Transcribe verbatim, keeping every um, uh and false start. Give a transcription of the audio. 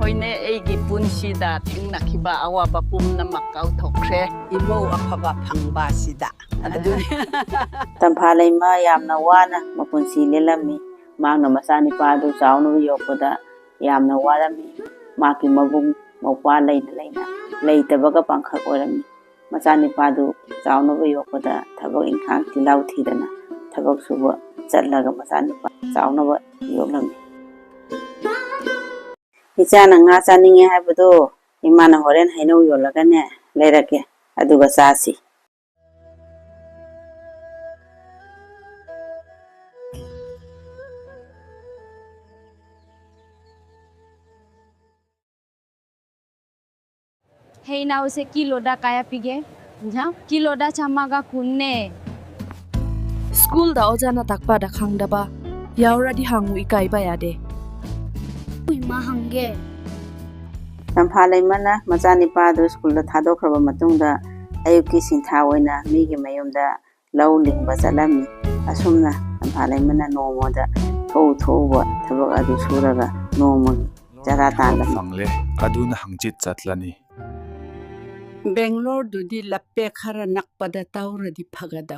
ꯂꯣꯏꯅ ꯑꯩꯒꯤ ꯄꯨꯟꯁꯤꯗ ꯊꯦꯡꯅꯈꯤꯕ ꯑꯋꯥꯕ ꯄꯨꯝꯅꯃꯛ ꯀꯥꯎꯊꯣꯛꯈ꯭ꯔꯦ꯫ ꯏꯃꯧ ꯑꯐꯕ ꯐꯪꯕ ꯑꯁꯤꯗ꯫ ꯑꯗꯨꯅꯤ꯫ ꯇꯝꯐꯥ ꯂꯩꯃ ꯌꯥꯝꯅ ꯋꯥꯅ ꯃꯄꯨꯟꯁꯤ ꯂꯦꯜꯂꯝꯃꯤ꯫ ꯃꯍꯥꯛꯅ ꯃꯆꯥꯅꯤꯄꯥ ꯑꯗꯨ ꯆꯥꯎꯅꯕ ꯌꯣꯛꯄꯗ ꯌꯥꯝꯅ ꯋꯥꯔꯝꯃꯤ꯫ ꯃꯍꯥꯛꯀꯤ ꯃꯕꯨꯡ ꯃꯧꯄ꯭ꯋꯥ ꯂꯩꯅ ꯂꯩꯅ ꯂꯩꯇꯕꯒ ꯄꯥꯡꯈꯛ ꯑꯣꯏꯔꯝꯃꯤ꯫ ꯃꯆꯥꯅꯤꯄꯥꯗꯨ ꯆꯥꯎꯅꯕ ꯌꯣꯛꯄꯗ ꯊꯕꯛ ꯏꯪꯈꯥꯡ ꯆꯤꯜꯍꯥꯎ ꯊꯤꯗꯅ ꯊꯕꯛ ꯁꯨꯕ ꯆꯠꯂꯒ ꯃꯆꯥꯅꯤꯄꯥ ꯆꯥꯎꯅꯕ ꯌꯣꯛꯂꯝꯃꯤ꯫ "ꯏꯆꯥꯅ ꯉꯥ ꯆꯥꯅꯤꯡꯉꯦ ꯍꯥꯏꯕꯗꯣ ꯏꯃꯥꯅ ꯍꯣꯔꯦꯟ ꯍꯩꯅꯧ ꯌꯣꯜꯂꯒꯅꯦ ꯂꯩꯔꯛꯀꯦ, ꯑꯗꯨꯒ ꯆꯥꯁꯤ"꯫ ꯍꯩꯅꯧꯁꯦ ꯀꯤꯂꯣꯗ ꯀꯌꯥ ꯄꯤꯒꯦ? ꯍꯥ? ꯀꯤꯂꯣꯗ ꯆꯥꯝꯃꯒ ꯀꯨꯟꯅꯦ꯫ ꯁ꯭ꯀꯨꯜꯗ ꯑꯣꯖꯥꯅ ꯇꯥꯛꯄꯗ ꯈꯪꯗꯕ ꯌꯥꯎꯔꯗꯤ ꯍꯪꯉꯨ, ꯏꯀꯥꯏꯕ ꯌꯥꯗꯦ꯫ ꯏꯃꯥ ꯍꯪꯒꯦ꯫ ꯇꯝꯐꯥ ꯂꯩꯃꯅ ꯃꯆꯥꯅꯤꯄꯥꯗꯨ ꯁ꯭ꯀꯨꯜꯗ ꯊꯥꯗꯣꯛꯈ꯭ꯔꯕ ꯃꯇꯨꯡꯗ ꯑꯌꯨꯛꯀꯤ ꯁꯤꯟꯊꯥ ꯑꯣꯏꯅ ꯃꯤꯒꯤ ꯃꯌꯨꯝꯗ ꯂꯧ ꯂꯤꯡꯕ ꯆꯠꯂꯝꯃꯤ꯫ ꯑꯁꯨꯝꯅ ꯇꯝꯐꯥ ꯂꯩꯃꯅ ꯅꯣꯡꯃꯗ ꯊꯣꯛꯎ ꯊꯣꯛꯎꯕ ꯊꯕꯛ ꯑꯗꯨ ꯁꯨꯔꯒ ꯅꯣꯡꯃꯒꯤ ꯆꯔꯥ ꯊꯕꯛ ꯇꯥꯜꯂꯝꯃꯤ꯫ ꯐꯪꯂꯦ, ꯑꯗꯨꯅ ꯍꯪꯆꯤꯠ ꯆꯠꯂꯅꯤ꯫ ꯕꯦꯡꯒ꯭ꯂꯣꯔꯗꯨꯗꯤ ꯂꯞꯄꯦ, ꯈꯔ ꯅꯛꯄꯗ ꯇꯧꯔꯗꯤ ꯐꯒꯗꯧ꯫